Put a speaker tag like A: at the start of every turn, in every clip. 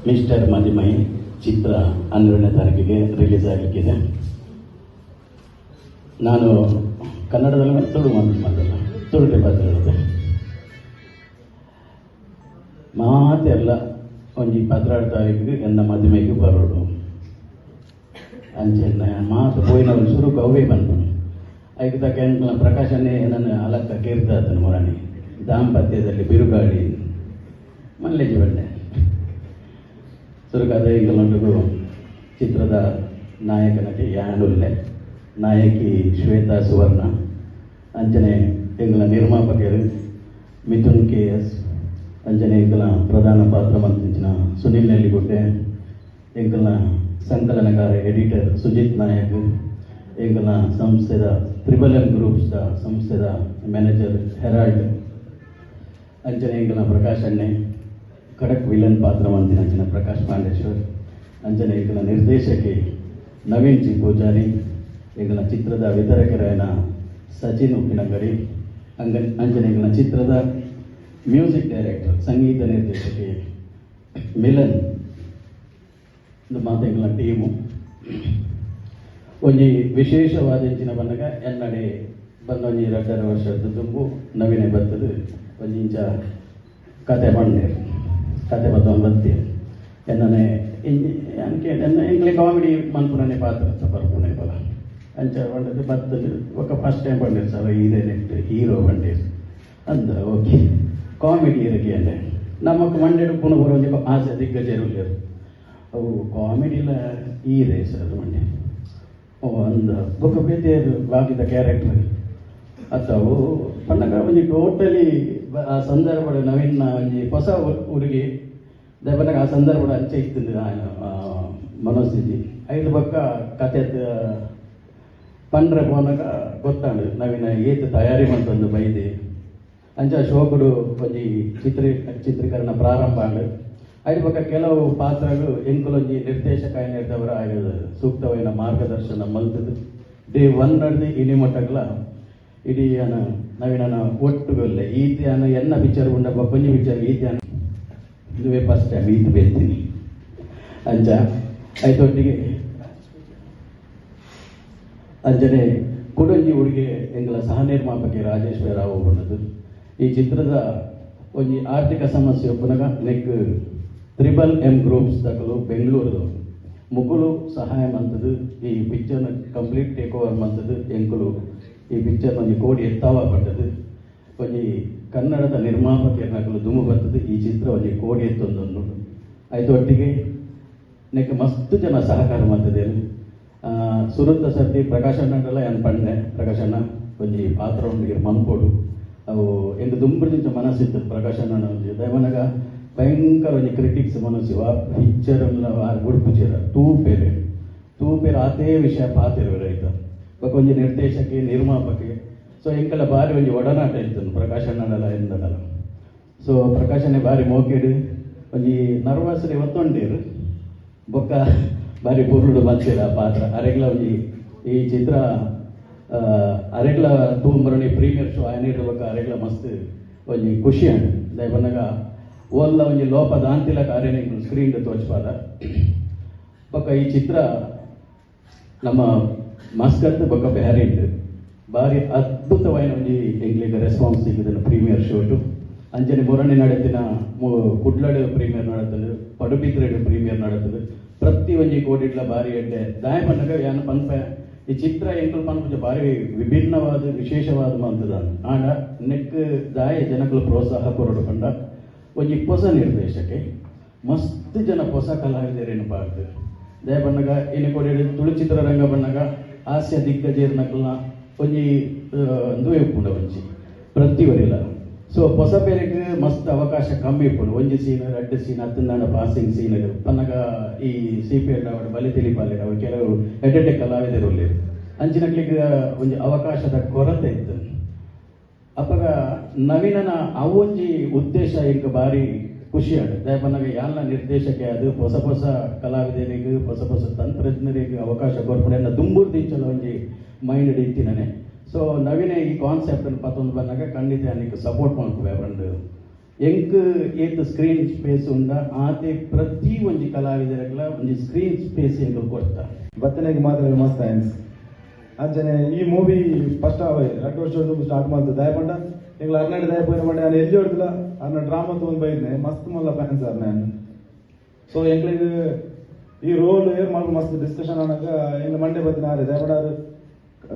A: Mister ಮದಿಮೈ ಚಿತ್ರ 12ನೇ ತಾರೀಕಿಗೆ release ಆಗಲಿಕ್ಕಿದೆ. ನಾನು ಕನ್ನಡದಲ್ಲಿ ಮತ್ತು ತುಳು ಮಾತಲ್ಲ, ತುಳುಟೆ ಪಾತ್ರ. ಮಾತೆಲ್ಲ ಒಂಜಿ 12 ತಾರೀಕಿಗೆ ಎನ್ನ ಮದಿಮೆಗೆ ಬರೋಡು. ಅಂಚೆನ ಮಾತು ಪೋಯಿನವರು ಸುರುಕು ಅವೇ ಬಂತು. ಐಕ್ ತಕ್ಕ ಎಂಕ್ಲ ಪ್ರಕಾಶನೇ ನನ್ನ ಅಲಕ್ಕ ಕೇರ್ದಾತನು ಮುರಾಣಿ ದಾಂಪತ್ಯದಲ್ಲಿ ಬಿರುಗಾಳಿ ಮಲ್ಲೇಜಿ ಬಂಡೆ. ಸುರುಕಾದ ಎಂಕಲೊಂಡುಗು ಚಿತ್ರದ ನಾಯಕ ನಟಿ ಯಾನುಲ್ಲೆ, ನಾಯಕಿ ಶ್ವೇತಾ ಸುವರ್ಣ, ಅಂಚನೆ ಎಂಕಲ ನಿರ್ಮಾಪಕರು ಮಿಥುನ್ ಕೆ ಎಸ್, ಅಂಚನೆ ಎಂಕಲ ಪ್ರಧಾನ ಪಾತ್ರ ಮಂತಿಂಚಿನ ಸುನಿಲ್ ನೆಲ್ಲಿಗುಡ್ಡೆ, ಎಂಕಲ್ನ ಸಂಕಲನಕಾರ ಎಡಿಟರ್ ಸುಜಿತ್ ನಾಯಕ್, ಎಂಕಲ್ನ ಸಂಸ್ಥೆದ ತ್ರಿಬಲ್ ಎಂ ಗ್ರೂಪ್ಸ್ದ ಸಂಸ್ಥೆದ ಮ್ಯಾನೇಜರ್ ಹೆರಾಲ್ಡ್, ಅಂಚನೆ ಎಂಕಲ್ನ ಪ್ರಕಾಶ್ ಅಣ್ಣೆ, ಖಡಕ್ ವಿಲನ್ ಪಾತ್ರ ಮಂತಿನ ಅಂಚಿನ ಪ್ರಕಾಶ್ ಪಾಂಡೇಶ್ವರ್, ಅಂಚನೆ ಎಂಕಲ್ನ ನಿರ್ದೇಶಕಿ ನವೀನ್ ಜಿ ಪೂಜಾರಿ, ಎಂಕಲ್ನ ಚಿತ್ರದ ವಿತರಕರಾಯನ ಸಚಿನ್ ಉಪ್ಪಿನಂಗಡಿ, ಅಂಚನೆ ಎಂಕಲ್ನ ಚಿತ್ರದ ಮ್ಯೂಸಿಕ್ ಡೈರೆಕ್ಟರ್, ಸಂಗೀತ ನಿರ್ದೇಶಕಿ ಮಿಲನ್. ಇದು ಮಾತ ಎಂಕಲ್ನ ಟೀಮು. ಒಂಜಿ ವಿಶೇಷವಾದ ಇಂಚಿನ ಬಂದಾಗ ಎನ್ನಡೆ ಬಂದ ಒಂಜಿ 2.5 ವರ್ಷದ ತುಂಬು ನವೀನೆ ಬರ್ತದೆ. ಒಂಜಿ ಇಂಚ ಕತೆ ಪಂಡೇರು, ಕತೆ ಬತ್ತೊಂದು ಬತ್ತಿ ಎನ್ನನೆ ಅಂಕೆ ಎನ್ನ ಎಂಕ್ಲೆ ಕಾಮಿಡಿ ಮನ್ಪುನನೆ ಪಾತ್ರ ಬರ್ಪುನೆ ಬಲ. ಅಂಚ ಪಂಡದು ಬತ್ತದು. ఒక ಫಸ್ಟ್ ಟೈಮ್ ಪಂಡೇರು, ಸರ್, ಹೀರೋ ನೆಕ್ಸ್ಟ್ ಹೀರೋ ಪಂಡೇರು. ಅಂದ, ಓಕೆ, ಕಾಮಿಡಿ ಇರಕ್ಕೆ ಅಂದೆ. ನಮಕ್ ಮಂಡೆಡು ಪುನಃ ಒಂಜಿ ಆಸೆ ದಿಗ್ಗಜರು ಅವು ಕಾಮಿಡಿಲ ಈರೆ ಸರ್ ಮಂಡೆ. ಓ ಅಂದ. ಬೊಕ್ಕ ಬೇತೆ ಬಾಕಿದ ಕ್ಯಾರೆಕ್ಟರ್ ಅತ್ತವು ಪನ್ನಗ ಒಂಜಿ ಟೋಟಲಿ ಆ ಸಂದರ್ಭಡ್ ನವೀನ್ ಒಂಜಿ ಹೊಸ ಹುಡುಗಿ ಪನ್ನಗ ಆ ಸಂದರ್ಭಡ್ ಅಂಚೆ ಇತ್ತು ಮನಸ್ಥಿತಿ. ಐದು ಬೊಕ್ಕ ಕತೆ ಪಂಡ್ರೆ ಪೋನಾಗ ಗೊತ್ತಾಂಡು ನವೀನ ಏತ್ ತಯಾರಿ ಮಂತೊಂದು ಬೈದೆ. ಅಂಚ ಶೋಕುಡು ಒಂಜಿ ಚಿತ್ರೀಕರಣ ಪ್ರಾರಂಭ ಆಂಡ್. ಐದು ಬೊಕ್ಕ ಕೆಲವು ಪಾತ್ರಗಳು ಎಂಕುಲೊಂಜಿ ನಿರ್ದೇಶಕ ಏನಿರ್ತವರ ಸೂಕ್ತವಾದ ಮಾರ್ಗದರ್ಶನ ಮಲ್ತದು ಡೇ ಒನ್ ನಡ್ದು ಇನಿ ಮಟ್ಟಗ್ಲ ಇಡೀ ಅನ ನವೀನನ ಒಟ್ಟುಗಲ್ಲೆ. ಈತೆ ಅನ ಎನ್ನ ಪಿಕ್ಚರ್ ಉಂಡ ಬೊಕ್ಕೊಂಜಿ ಪಿಕ್ಚರ್ ಈತೆ ಅನ ಇದುವೇ ಫಸ್ಟ್ ಟೈಮ್ ಈತ್ ಬೆಂತೀನಿ. ಅಂಚ ಐತೊಟ್ಟಿಗೆ ಅಂಚನೆ ಕುಡೊಂಜಿ ಹುಡುಗಿ ಎಂಕಲ ಸಹ ನಿರ್ಮಾಪಕಿ ರಾಜೇಶ್ವರ ರಾವ್ ಬಣ್ಣದು. ಈ ಚಿತ್ರದ ಒಂಜಿ ಆರ್ಥಿಕ ಸಮಸ್ಯೆ ಉಪ್ಪುನಗ ನೆಕ್ ತ್ರಿಬಲ್ ಎಂ ಗ್ರೂಪ್ಸ್ ದಕಲು ಬೆಂಗಳೂರುದವು ಮುಗುಲು ಸಹಾಯ ಮಂತದು ಈ ಪಿಕ್ಚರ್ನ ಕಂಪ್ಲೀಟ್ ಟೇಕ್ ಓವರ್ ಮಂತದು. ಎಂಕುಲು ಈ ಪಿಕ್ಚರ್ ಒಂಜಿ ಕೋಡಿ ಎತ್ತಾವ ಪಟ್ಟದು. ಒಂಜಿ ಕನ್ನಡದ ನಿರ್ಮಾಪಕರ್ನಕಲು ದುಮು ಬರ್ತದೆ ಈ ಚಿತ್ರ ಒಂಜಿ ಕೋಡಿ ಎತ್ತೊಂದು. ಐತೊಟ್ಟಿಗೆ ನೆಕ್ ಮಸ್ತ್ ಜನ ಸಹಕಾರ ಮಂತದೇನು. ಸುರುತ್ತ ಸರ್ತಿ ಪ್ರಕಾಶ್ ಅಣ್ಣಂಡಲ ಏನ್ ಪಂಡೆ, ಪ್ರಕಾಶ್ ಅಣ್ಣ, ಒಂಜಿ ಪಾತ್ರ ಉಂಡು ಮನ್ಪೊಡು. ಅವು ಎಂಕ್ ದುಂಬುದಿಂಚ ಮನಸ್ಸಿತ್ತು ಪ್ರಕಾಶ್ ಅಣ್ಣನ ಒಂಜಿ. ದಯಮನಗ ಭಯಂಕರ ಒಂಜಿ ಕ್ರಿಟಿಕ್ಸ್ ಮನಸ್ಸು ಆ ಪಿಕ್ಚರ್ ಬುಡ್ಪುಜೆರ್, ತೂಪೆರ್ ತೂಪೆರ್, ಆತೇ ವಿಷಯ ಪಾತೆರುವೆರ್ ಐತ. ಬೊಕ ಒಂಜಿ ನಿರ್ದೇಶಕಿ, ನಿರ್ಮಾಪಕಿ, ಸೊ ಎಂಕಲ ಬಾರಿ ಒಂಜಿ ಒಡನಾಟ ಇತ್ತು ಪ್ರಕಾಶ್ ಅಣ್ಣನಲ ಎಂದಡಲ. ಸೊ ಪ್ರಕಾಶನೇ ಬಾರಿ ಮೋಕೆಡ್ ಒಂಜಿ ನರ್ವಸ್ ಒತ್ತೊಂಡೇರು. ಬೊಕ್ಕ ಬಾರಿ ಪೊರ್ಲುಡು ಮಲ್ತೆರ್ ಆ ಪಾತ್ರ. ಅರೆಗ್ಲ ಒಂಜಿ ಈ ಚಿತ್ರ ಅರೆಗ್ಲ ತೂಂಬರಣಿ ಪ್ರೀಮಿಯರ್ ಶೋ ಆಯನೇಟ್ ಬೊಕ್ಕ ಅರೆಗ್ಲ ಮಸ್ತ್ ಒಂಜಿ ಖುಷಿ ಆಂಡ್. ದಾಯೆ ಪನ್ನಗ ಓಲ್ಲ ಒಂಜಿ ಲೋಪ ದಾಂತಿಲ ಕಾರ್ಯನ ಸ್ಕ್ರೀನ್ ತೋಚ್ಪಾದ. ಬೊಕ್ಕ ಈ ಚಿತ್ರ ನಮ್ಮ ಮಸ್ಕತ್ ಬೊಕ್ಕ ಬ್ಯಾರಿಂಡ್ ಬಾರಿ ಅದ್ಭುತವಾಯಿನ ಒಂಜಿ ಎಂಕ್ಲೆಗ್ ರೆಸ್ಪಾನ್ಸ್ ಸಿಕ್ಕಿದೆ ಪ್ರೀಮಿಯರ್ ಶೋಟು. ಅಂಚನೆ ಮೊರನಿ ನಡೆತಿನ ಕುಡ್ಲಡ್ ಪ್ರೀಮಿಯರ್ ನಡತಂಡು, ಪಡುಬಿದ್ರೆಡ್ ಪ್ರೀಮಿಯರ್ ನಡತಂಡು. ಪ್ರತಿ ಒಂಜಿ ಕೋಟಿಡ್ಲ ಬಾರಿ ಎಡ್ಡೆ. ದಾಯ ಪನ್ನಗ ಯಾನ್ ಪನ್ಪೆ, ಈ ಚಿತ್ರ ಎಂಕುಲು ಪನ್ಪುಜ ಬಾರಿ ವಿಭಿನ್ನವಾದ ವಿಶೇಷವಾದ ಮಂತದ. ಆಂಡ ನೆಕ್ ದಾಯ ಜನಕುಲು ಪ್ರೋತ್ಸಾಹ ಕೊರಡು ಪಂಡ, ಒಂಜಿ ಹೊಸ ನಿರ್ದೇಶಕೆ, ಮಸ್ತ್ ಜನ ಹೊಸ ಕಲಾವಿದರೇನು ಪಾಡ್ದು. ದಯ ಪನ್ನಗ ಇನಿ ಕೊಡಿ ತುಳು ಚಿತ್ರರಂಗ ಬಣ್ಣಗ ಹಾಸ್ಯ ದಿಗ್ಗಜೇರ್ನಕಲ್ನ ಒಂಜಿ ಅಂದುವೆ ಉಪ್ಪುಂಡ ಒಂಜಿ ಪ್ರತಿ ಒರಿಲ. ಸೊ ಹೊಸ ಬೇರೆಗ್ ಮಸ್ತ್ ಅವಕಾಶ ಕಮ್ಮಿ ಇಪ್ಪುಂಡು. ಒಂಜಿ ಸೀನ್, ರಡ್ಡ್ ಸೀನ್, ಅತ್ತಂದಾಂಡ ಪಾಸಿಂಗ್ ಸೀನ್ ಪನ್ನಗ ಈ ಸಿ ಪಿ ಎಲ್ ಅವಡು ಬಲಿ ತಿಳಿಪಾಲೆ ಅವು ಕೆಲವು ಎಡ್ಡೆಡ್ಡೆ ಕಲಾವಿದರು ಉಲ್ಲೆರ್. ಅಂಚಿನಕ್ಲೆಗ್ ಒಂಜಿ ಅವಕಾಶದ ಕೊರತೆ ಇತ್ತು. ಅಪಗ ನವೀನನ ಅವೊಂಜಿ ಉದ್ದೇಶ ಎಂಕ್ ಬಾರಿ ಖುಷಿ ಆಂಡ್. ದಾಯೆ ಪನ್ನಗ ಯಾನ್ಲ ನಿರ್ದೇಶಕೆ ಅದು ಹೊಸ ಹೊಸ ಕಲಾವಿದರಿಗೆ, ಹೊಸ ಹೊಸ ತಂತ್ರಜ್ಞರಿಗೆ ಅವಕಾಶ ಕೊರ್ಪುಂಡು ಎನ್ನ ದುಂಬುರ್ದಿಂಚಲ ಒಂಜಿ ಮೈಂಡ್ ಇತ್ತಿನನೆ. ಸೊ ನವೀನ ಈ ಕಾನ್ಸೆಪ್ಟ್ ಪತ್ತೊಂದು ಬಂದಾಗ ಖಂಡಿತ ಅನಿಕ್ ಸಪೋರ್ಟ್ ಮಲ್ಪುವೆ ಪಂದ್. ಎಂಕ್ ಏತ್ ಸ್ಕ್ರೀನ್ ಸ್ಪೇಸ್ ಉಂಡ ಆತೆ ಪ್ರತಿ ಒಂಜಿ ಕಲಾವಿದರೆಗ್ಲ ಒಂಜಿ ಸ್ಕ್ರೀನ್ ಸ್ಪೇಸ್ ಎಂಕ್ ಕೊರ್ತ.
B: ಬತ್ತನೆಗೆ ಮಾತ್ರ ಮಸ್ತ್ thanks. ಅಂಚನೆ ಈ ಮೂವಿ ಫಸ್ಟ್ ಅವೇ 2 ವರ್ಷ ಸ್ಟಾರ್ಟ್ ಮಾಡ್ತದೆ. ದಾಯ ಪಂಡ ಎಂಗ್ಲ ಅರ್ನಾಡ್ ದಾಯ ಪೋಯಿನ ಪಂಡ ನಾನು ಎಲ್ಲಿ ಹೊಡ್ದಿಲ್ಲ, ಅರ್ನ ಡ್ರಾಮಾ ತಗೊಂಡು ಬೈದ್ನೆ. ಮಸ್ತ್ ಮಲ್ಲ ಫ್ಯಾನ್ ಸರ್ ನಾನು. ಸೊ ಎಂಗ್ಲಿಗ್ ಈ ರೋಲ್ ಏರ್ ಮಲ್ಪ ಮಸ್ತ್ ಡಿಸ್ಕಷನ್ ಆನಾಗ ಎಂಗ್ಲ ಮಂಡೆ ಬತ್ತಿನ ಆರೆ. ದಾಯ ಪಂಡ ಆರು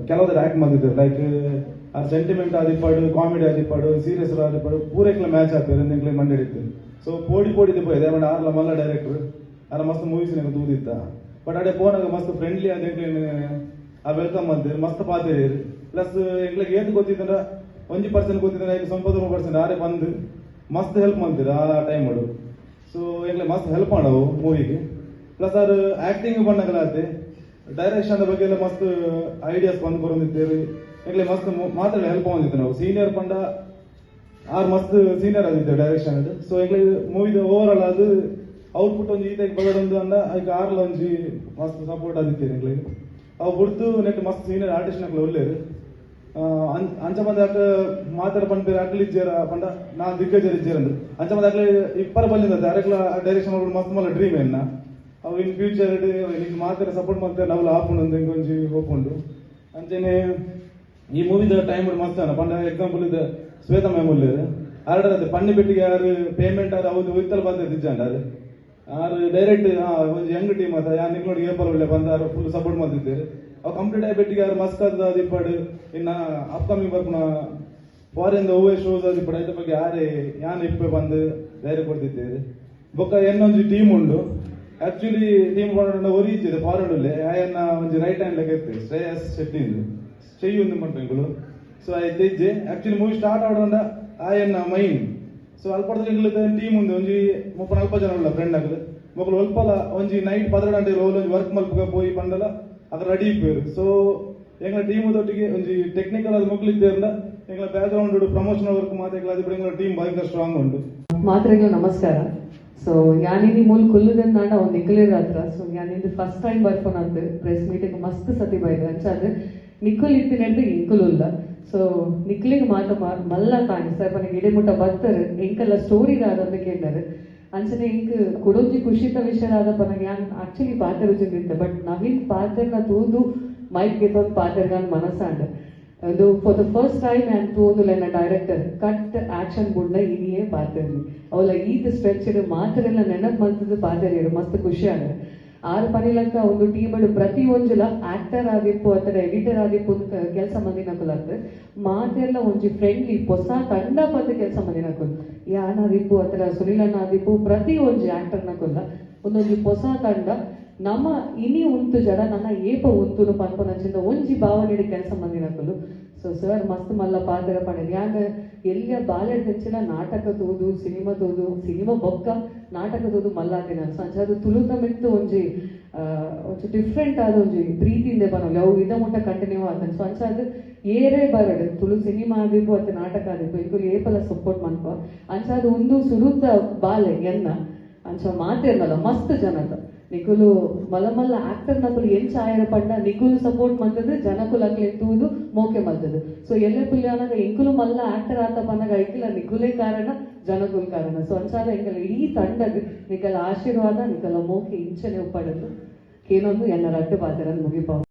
B: ಕೆಲವೊಂದು ಆಕ್ಟ್ ಬಂದಿದ್ದಾರೆ, ಲೈಕ್ ಆ ಸೆಂಟಿಮೆಂಟ್ ಆದಿಪ್ಪಾಡು, ಕಾಮಿಡಿ ಆದಿಪ್ಪಾಡು, ಸೀರಿಯಸ್ ಆದಿಪ್ಪಾಡು, ಪೂರೆಕ್ಲ ಮ್ಯಾಚ್ ಆಪೇರು ಎಂಕ್ಲೆ ಮಂಡೆ ಇತ್ತು. ಸೊ ಪೋಡಿ ಪೋಡಿ ಪೋಯಿ. ದಾಯ ಪಂಡ ಆರ್ಲ ಮಲ್ಲ ಡೈರೆಕ್ಟರ್, ಆರ ಮಸ್ತ್ ಮೂವೀಸ್ ನಂಗೆ ತೂದಿತ್ತ. ಬಟ್ ಅಡೆ ಪೋನಾಗ ಮಸ್ತ್ ಫ್ರೆಂಡ್ಲಿ ಆದ ಎಂಕ್ಲೇನ್ ಆ welcome ಬಂದಿರು, ಮಸ್ತ್ ಪಾತೆರಿರು. ಪ್ಲಸ್ ಎಂಕ್ಲೆಗ್ ಏತ್ ಗೊತ್ತಿತ್ತಂದ್ರ 1% ಗೊತ್ತಿದ್ರೆ ಐಕ್ 99% ಆರೆ ಬಂದು ಮಸ್ತ್ ಹೆಲ್ಪ್ ಮಾಡ್ತೀರ ಆ ಟೈಮ್. ಸೊ ಎಂಕ್ಲೆ ಮಸ್ತ್ ಹೆಲ್ಪ್ ಮಾಡವು ಮೂವಿಗೆ. ಪ್ಲಸ್ ಆರ್ ಆಕ್ಟಿಂಗ್ ಬಂದಾಗಲ ಆತೆ ಡೈರೆಕ್ಷನ್ ಬಗ್ಗೆ ಎಲ್ಲ ಮಸ್ತ್ ಐಡಿಯಾಸ್ ಬಂದು ಬರೋದಿದ್ದೇವೆ. ಎಂಕ್ಲೆ ಮಸ್ತ್ ಮಾತ್ರ ಹೆಲ್ಪ್ ಬಂದಿತ್ತು. ನಾವು ಸೀನಿಯರ್ ಪಂಡ ಆರ್ ಮಸ್ತ್ ಸೀನಿಯರ್ ಆಗಿದ್ದೇವೆ ಡೈರೆಕ್ಷನ್. ಸೊ ಎಂಕ್ಲೆ ಮೂವಿದ ಓವರ್ ಆಲ್ ಅದು ಔಟ್ಪುಟ್ ಒಂಜಿ ಈತೆಗ್ ಬಗಡೊಂದು ಅಂಡ ಐಕ್ ಆರ್ಲ ಒಂಜಿ ಮಸ್ತ್ ಸಪೋರ್ಟ್ ಆದಿತ್ತೇನೆ ಎಂಕ್ಲೆಗ್. ಅವು ಬುಡ್ದು ನೆಟ್ ಮಸ್ತ್ ಸೀನಿಯರ್ ಆರ್ಟಿಸ್ಟ್ ನಕ್ಲು ಉಲ್ಲೇರು. ಅಂಚ ಬಂದ ಅಕ್ಕ ಮಾತಾಡ ಪನ್ಪೇರು ಅಕ್ಲು ಇಜ್ಜೇರ ಪಂಡ ನಾ ದಿಗ್ಗಜರ ಇಜ್ಜೇರ ಅಂದ್ರು. ಅಂಚ ಬಂದ ಅಕ್ಲೆ ಇಪ್ಪರ ಬಲ್ಲಿಂದ ಅರೆಕ್ಲ ಡೈರೆಕ್ಷನ್ ಮಾಡ್ಬಿಟ್ಟು ಮಸ್ತ್ ಮಲ್ಲ ಡ್ರೀಮ್ ಎನ್ನ. ಅವು ಇನ್ ಫ್ಯೂಚರ್ ನಿಂಗೆ ಮಾತ್ರ ಸಪೋರ್ಟ್ ಮಾಡ್ತಾರೆ ನಾವು ಆಪುಂಡು ಅಂತ ಒಂಜಿ ಹೋಪ್ ಉಂಡು. ಅಂಚನೆ ಈ ಮೂವಿದ ಟೈಮ್ ಮಸ್ತ್ ಅನ್ನ ಪಂಡ ಎಕ್ಸಾಂಪಲ್ ಇದು ಶ್ವೇತಾ ಮ್ಯಾಮ್ ಉಲ್ಲೇರು. ಆರ್ಡರ್ ಅದೇ ಪನ್ನಿ ಪೆಟ್ಟಿಗೆ ಯಾರು ಪೇಮೆಂಟ್ ಆರು ಹೌದು ಒಯ್ತಲ್ ಬಂದ ಇಜ್ಜಾಂಡ. ಆರು ಆರು ಡೈರೆಕ್ಟ್ ಒಂಜಿ ಯಂಗ್ ಟೀಮ್ ಅದ ಯಾನ್ ನಿಕ್ಲೋಡಿ ಏಪಲ್ ಒಳ್ಳೆ ಬಂದ ಆರು ಫುಲ್ ಸಪೋರ್ಟ್ ಮಾಡ್ತಿದ್ದೇವೆ. ಅವು ಕಂಪ್ಲೀಟ್ ಆಗಿ ಪೆಟ್ಟಿಗೆ ಯಾರು ಮಸ್ತ್ ಅದ ದಿಪ್ಪಾಡು. ಇನ್ನ ಅಪ್ಕಮಿಂಗ್ ಬರ್ಪುನ ಫಾರಿನ್ ಒವ್ವೆ ಶೋಸ್ ಅದಿಪ್ಪಡು, ಐತ ಬಗ್ಗೆ ಯಾರೇ ಯಾನ್ ಇಪ್ಪೆ ಬಂದು ಧೈರ್ಯ ಕೊಡ್ತಿದ್ದೇವೆ. ಬೊಕ್ಕ ಎನ್ನೊಂಜಿ ಟೀಮ್ ಉಂಡು. ಆಕ್ಚುಲಿ ಟೀಮ್ ಕೊಂಡ ಒರಿ ಇಜ್ಜಿದೆ ಫಾರಿನ್ ಉಲ್ಲೆ ಆಯನ್ನ ಒಂಜಿ ರೈಟ್ ಹ್ಯಾಂಡ್ ಲೆಕ್ಕ ಇತ್ತು, ಶ್ರೇಯಸ್ ಶೆಟ್ಟಿ ಚೆಯ್ಯು ಒಂದು ಪಂಪೆಂಗುಳು. ಸೊ ಐತೆ ಇಜ್ಜೆ actually movie start ಆವಡ ಆಯನ್ನ ಮೈನ್. ಸೊ ಅಲ್ಪಡ್ದ ಎಂಗ್ಲ ಟೀಮ್ ಉಂದು ಒಂಜಿ 30 40 ಜನ ಉಲ್ಲ ಫ್ರೆಂಡ್ ಆಗಲು. ಮೊಕಲು ಒಲ್ಪಲ ಒಂಜಿ ನೈಟ್ 12 ಗಂಟೆ ಒಂಜಿ ವರ್ಕ್ ಮಲ್ಪುಗ ಪೋಯಿ ಪಂಡಲ ಅದ್ರ ರೆಡಿ ಇಪ್ಪೇರು. ಸೊ ಎಂಗ್ಲ ಟೀಮ್ ದೊಟ್ಟಿಗೆ ಒಂಜಿ ಟೆಕ್ನಿಕಲ್ ಅದು ಮೊಕ್ಲಿದ್ದೇರ್ಲ ಎಂಗ್ಲ back ground promotional work ಮಾತೆಗ್ಲ ಅದು ಎಂಗ್ಲ ಟೀಮ್ ಭಯಂಕರ ಸ್ಟ್ರಾಂಗ್ ಉಂಟು.
C: ಮಾತ್ರೆಗಳು ನಮಸ್ಕಾರ. ಸೊ ಯಾನಿನಿ ಮೂಲ ಕುಲ್ಲುದೆಂದಾಂಡ ಒಂದು ನಿಕ್ಕುಲಿರ ಹತ್ರ. ಸೊ ಯಾನಿಂದು ಫಸ್ಟ್ ಟೈಮ್ ಬರ್ಪೊನಂತು ಪ್ರೆಸ್ ಮೀಟಿಂಗ್. ಮಸ್ತ್ ಸತಿ ಬೈದು ಅಂಚಾದ್ ನಿಕ್ಕುಲ್ ಇತ್ತಿನೆಡ್ದು ಇಂಕುಲ್ ಉಲ್ಲ. ಸೊ ನಿಕ್ಲಿಗ್ ಮಾತ ಮಲ್ಲ thanks sir. ಪನಗೆ ಇಡೆ ಮುಟ್ಟ ಬತ್ತರ್, ಎಂಕಲ್ಲ ಸ್ಟೋರಿ ದಾದಂದು ಕೇಂಡರ್. ಅಂಚನೆ ಇಂಕ್ ಕುಡೊಂಜಿ ಖುಷಿತ ವಿಷಯ ಆದ ಪನಗೆ ಯಾನ್ ಆಕ್ಚುಲಿ ಪಾತೆರ ಇತ್ತೆ, ಬಟ್ ನವೀನ್ ಪಾತೆರ್ನ ತೂದು ಮೈಕ್ ಗೆತ್ತೊಂದು ಪಾತೆರ್ಗಾನ್ ಮನಸಾಂಡ್. ಅದು for the first time ಯಾನ್ ತೂದುಲ್ಲ ಎನ್ನ director cut action ಬುಡ್ನ ಇನಿಯೇ ಪಾತೆರ್ನಿ. ಅವಲ ಈತ್ ಸ್ಟ್ರೆಚ್ ಮಾತ್ರೆಲ್ಲ ನೆನಪು ಮಲ್ತದ್ದು ಪಾತೆರಿಯರು, ಮಸ್ತ್ ಖುಷಿ ಆಗ. ಆರು ಪನಿಲಕ್ಕ ಒಂದು ಟೀಮ್ ಪ್ರತಿ ಒಂಜುಲ ಆಕ್ಟರ್ ಆದಿಪ್ಪು ಅಥವಾ ಎಡಿಟರ್ ಆದಿಪ್ಪು ಕೆಲಸ ಮಂದಿನಕುಲತ್ತು ಮಾತೆಲ್ಲ ಒಂಜಿ ಫ್ರೆಂಡ್ಲಿ ಹೊಸ ತಂಡ ಪತ್ತು ಕೆಲಸ ಮಂದಿನಕುಲು. ಯಾನ್ ಆದಿಪ್ಪು ಅಥವಾ ಸುನಿಲ್ ಅಣ್ಣ ಆದಿಪ್ಪು, ಪ್ರತಿ ಒಂಜಿ ಆಕ್ಟರ್ ನಕುಲ್ಲ ಒಂದೊಂಜಿ ಹೊಸ ತಂಡ. ನಮ್ಮ ಇನಿ ಉಂತು ಜಡ ನನ್ನ ಏಪ ಉಂತುನು ಪನ್ಪೊನಂಚಿಂದ ಒಂಜಿ ಭಾವನೆ ಕೆಲಸ ಮಂದಿನಕುಲು. ಸೊ ಸರ್ ಮಸ್ತ್ ಮಲ್ಲ ಪಾತ್ರ ಪಂಡ ಯಾನ್ ಎಲ್ಲಿಯ ಬಾಲೆಡ್ ನಾಟಕ ತೂದು, ಸಿನಿಮಾ ತೂದು, ಸಿನಿಮಾ ಬೊಕ್ಕ ನಾಟಕ ತೂದು ಮಲ್ಲಾತಿನ. ಸೊ ಅಂಚ ಅದು ತುಳುತ ಮಿತ್ತು ಒಂಜಿ ಒಂಜಿ ಡಿಫ್ರೆಂಟ್ ಆದ ಒಂಜಿ ಪ್ರೀತಿಯಿಂದ ಪನೊಲಿ, ಅವು ಇದ ಮುಟ್ಟ ಕಂಟಿನ್ಯೂ ಆತನ್. ಸೊ ಅಂಚ ಅದು ಏರೇ ಬರಡ್, ತುಳು ಸಿನಿಮಾ ಆದಿಪ್ಪು ಅತ್ತ ನಾಟಕ ಆದಿಪ್ಪು, ಇಂಕುಲು ಏಪಲ ಸಪೋರ್ಟ್ ಮನ್ಪ. ಅಂಚ ಅದು ಒಂದು ಸುರುತ ಬಾಲೆ ಎನ್ನ. ಅಂಚ ಮಾತಿರ್ನಲ್ಲ ಮಸ್ತ್ ಜನತ ನಿಕುಲು ಮಲ್ಲ ಮಲ್ಲ ಆಕ್ಟರ್ ನಕುಲು ಎಂಚ ಆಯರ ಪಂಡ ನಿಕುಲು ಸಪೋರ್ಟ್ ಮಲ್ತದು, ಜನಕುಲು ಅಕ್ಲೆ ತೂದು ಮೋಕೆ ಮಲ್ತದು. ಸೊ ಎಲ್ಲೆ ಪುಲ್ಯಾನಗ ಎಂಕುಲು ಮಲ್ಲ ಆಕ್ಟರ್ ಆತ ಪನ್ನಗ ಐಕಿಲ ನಿಕುಲೇ ಕಾರಣ, ಜನಕುಲ್ ಕಾರಣ. ಸೊ ಅಂಚಾದ ಎಂಕಲ ಇಡೀ ತಂಡಗ್ ನಿಕಲ ಆಶೀರ್ವಾದ, ನಿಕಲ ಮೋಕೆ ಇಂಚನೆ ಉಪ್ಪಡದು ಕೇನೊಂದು ಎನ್ನ ರಡ್ಡು ಪಾತೆರನ್ ಮುಗಿಪಾವು.